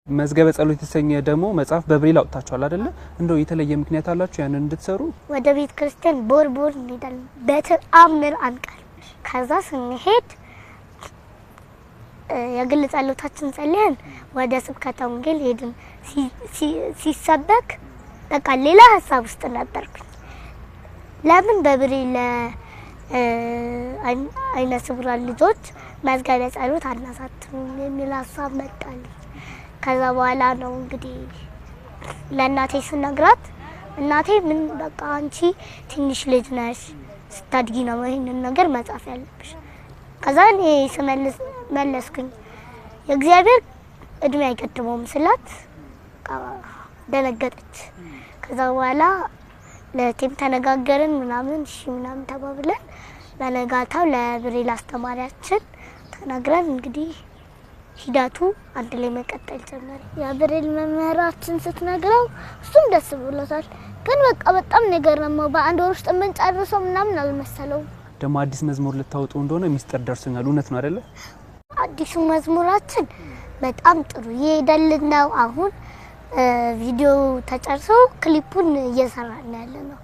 መዝገበ ጸሎት የተሰኘ ደግሞ መጽሐፍ በብሬል አውጥታችኋል አይደለ? እንደው የተለየ ምክንያት አላችሁ ያንን እንድትሰሩ? ወደ ቤተ ክርስቲያን ቦር ቦር እንሄዳለን። በተአምር አንቀርም። ከዛ ስንሄድ የግል ጸሎታችን ጸልየን ወደ ስብከተ ወንጌል ሄድን። ሲሰበክ በቃ ሌላ ሀሳብ ውስጥ ነበርኩኝ። ለምን በብሬል ለአይነ ስውራን ልጆች መዝገበ ጸሎት አናሳትምም የሚል ሀሳብ መጣልኝ። ከዛ በኋላ ነው እንግዲህ ለእናቴ ስነግራት እናቴ ምን በቃ አንቺ ትንሽ ልጅ ነሽ፣ ስታድጊ ነው ይህንን ነገር መጻፍ ያለብሽ። ከዛ እኔ ስመልስ መለስኩኝ፣ የእግዚአብሔር እድሜ አይገድበውም ስላት በቃ ደነገጠች። ከዛ በኋላ ለእህቴም ተነጋገርን ምናምን እሺ ምናምን ተባብለን በነጋታው ለብሬል አስተማሪያችን ተናግረን እንግዲህ ሂደቱ አንድ ላይ መቀጠል ጀመረ። የብሬል መምህራችን ስትነግረው እሱም ደስ ብሎታል። ግን በቃ በጣም ነው የገረመው። በአንድ ወር ውስጥ የምንጨርሰው ምናምን አልመሰለውም። ደግሞ አዲስ መዝሙር ልታወጡ እንደሆነ ሚስጥር ደርሶኛል። እውነት ነው አይደለ? አዲሱ መዝሙራችን በጣም ጥሩ እየሄደልን ነው። አሁን ቪዲዮ ተጨርሶ ክሊፑን እየሰራን ያለ ነው።